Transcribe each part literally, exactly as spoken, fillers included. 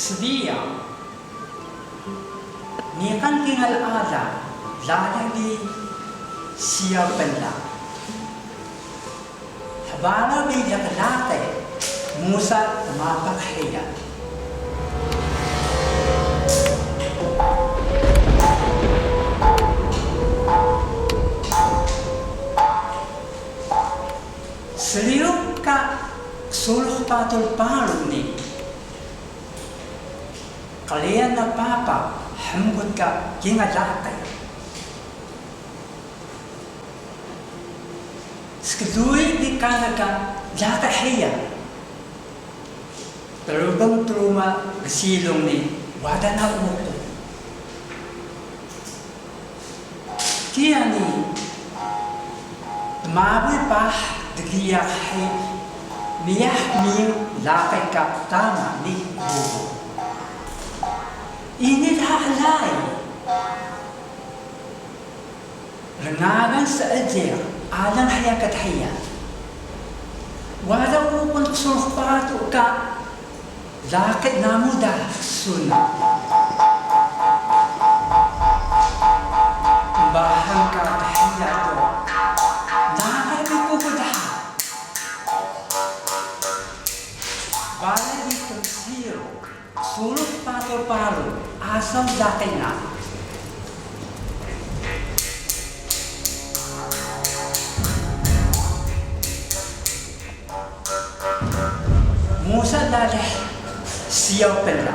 Sbiyaw, niqan kingal alang, lalih bi siyaw pnla. Hbaraw bi lqlaqi, musa tmapaq hiya. Sriyu ka qsurux patul paru ni, qliyan na papa hmgut ka kingal laqi. Skduy bi kana ka laqi hiya. Trubang truma gsilung ni wada na uqun. Kiya ni tmabuy paah dgiyaq hiya, miyah miying laqi ka tama ni bubu. Ini dha hlai. Rngagan seejiq alang hiya ka dhiya. Wada uqun qsurux patul ka laqi namu da sun. Mbahang ka dhiya do, laqi bi kuku dha. Balay bi tmsiru. Qsurux patul paru asaw laqi na. Musa lalih siyaw pnla.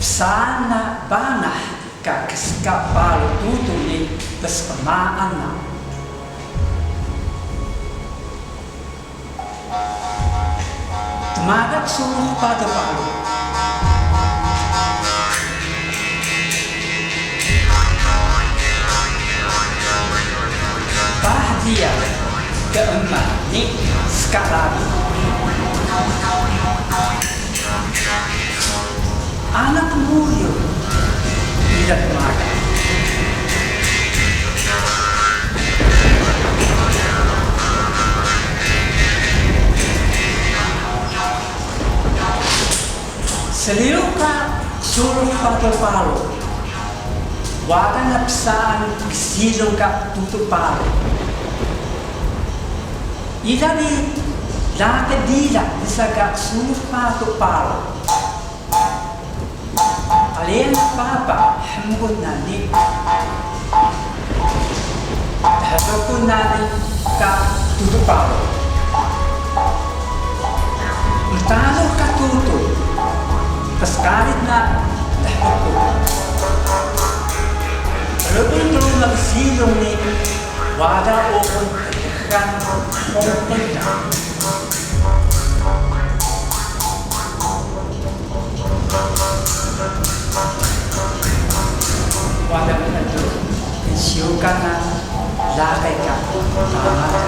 Psaan na bangah ka kska paru tutu ni psqmaan na. Tmaga qsurux patul paru. Paah diya keeman ni ska rabi. Anak muyu ida tmaga. Sriyu ka qsurux patul paru, wada na psaan gsilung ka tutu paru. Ida bi laqi diya dsa ka qsurux patul paru. Qliyan na papa hmgut na ni. Dhbkun na ni ka tutu paru. Mtalux ka tutu. Psqarit na dhbkun. Rbun ruma gsilung ni wada uqun tkhan qungqun na. Wada mndu, nsiyu kana laqi ka tama ka